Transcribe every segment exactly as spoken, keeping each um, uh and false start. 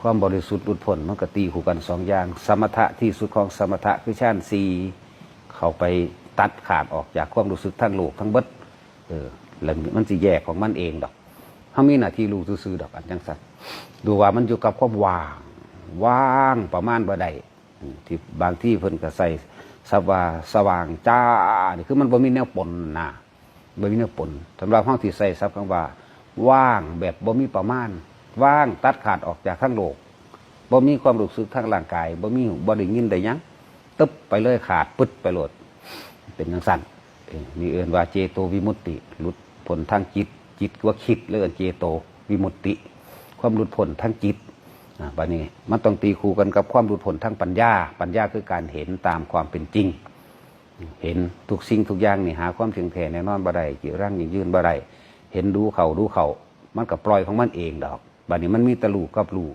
ความบริสุทธิ์หลุดพ้นมันก็ตีคู่กันสองอย่าง สมถะที่สุดของสมถะคือฌานสี่ เข้าไปตัดขาดออกจากความรู้สึกทางโลกทั้งเบิด เออ แล้วมันสิแยกของมันเองดอก เฮามีหน้าที่รู้ซื่อๆดอก อันจังซั่น ดูว่ามันอยู่กับความว่าง ว่างประมาณบ่ได้ อืม ที่บางที่เพิ่นก็ใส่ศัพท์ว่าสว่างจ้า นี่คือมันบ่มีแนวปนนะ บ่มีแนวปน สำหรับเฮาที่ใส่ศัพท์คำว่า ว่างแบบบ่มีประมาณ ว่างตัดขาดออกจากทั้งโลก บ่มีความรู้สึกทางร่างกาย บ่มี บ่ได้ยินได้หยัง ตึ๊บไปเลย ขาดปึ๊ดไปโลด เป็นจังซั่น เอ้ย นี่เอิ้นว่าเจโตวิมุตติ หลุดพ้นทางจิต จิตว่าคิด เลยเอิ้นเจโตวิมุตติ ความหลุดพ้นทางจิต อ่า บัดนี้มันต้องตีคู่กันกับความหลุดพ้นทางปัญญา ปัญญาคือการเห็นตามความเป็นจริง เห็นทุกสิ่งทุกอย่างนี่หาความเที่ยงแท้แน่นอนบ่ได้ จิรังยั่งยืนบ่ได้ เห็นดูเข้าดูเข้า มันก็ปล่อยของมันเองดอก บัดนี้มันมีแต่รู้กับรู้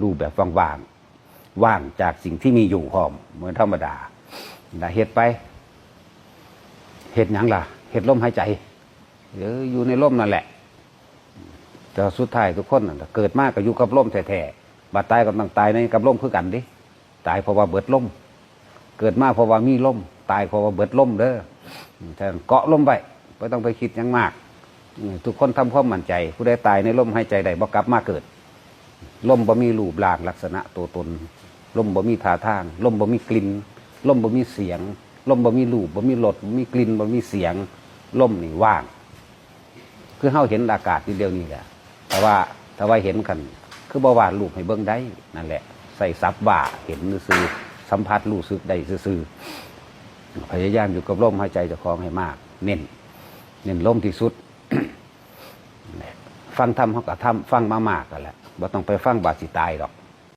รู้แบบว่างๆ ว่างจากสิ่งที่มีอยู่พร้อม เหมือนธรรมดา นะ เฮ็ดไป เฮ็ดหยังล่ะ เฮ็ดลมหายใจ เออ อยู่ในลมนั่นแหละ แต่สุดท้ายทุกคนน่ะ เกิดมาก็อยู่กับลมแท้ๆ บัดตายก็ต้องตายในกับลมคือกันเด้ ตายเพราะว่าเบิดลม เกิดมาเพราะว่ามีลม ตายเพราะว่าเบิดลมเด้อ ฉะนั้นเกาะลมไว้ บ่ต้องไปคิดหยังมาก อืม ทุกคนทำความมั่นใจ ผู้ใดตายในลมหายใจได้ บ่กลับมาเกิด ลมบ่มีรูปร่างลักษณะตัวตน ลมบ่มีท่าทาง ลมบ่มีกลิ่น ลมบ่มีเสียง ลมบ่มีรูป บ่มีรส บ่มีกลิ่น บ่มีเสียง ลมนี่ว่าง คือเฮาเห็นอากาศอยู่เดี๋ยวนี้แหละ แต่ว่าถ้าว่าเห็นคัน คือบ่วาดรูปให้เบิ่งได้ นั่นแหละ ใส่ศัพท์ว่าเห็นซื่อๆ สัมผัสรู้สึกได้ซื่อๆ พยายามอยู่กับลมหายใจเจ้าของให้มาก เน้น เน้นลมที่สุด ฟังธรรมเฮาก็ทำ ฟังมามากกันแหละ บ่ต้องไปฟังบาดสิตายดอก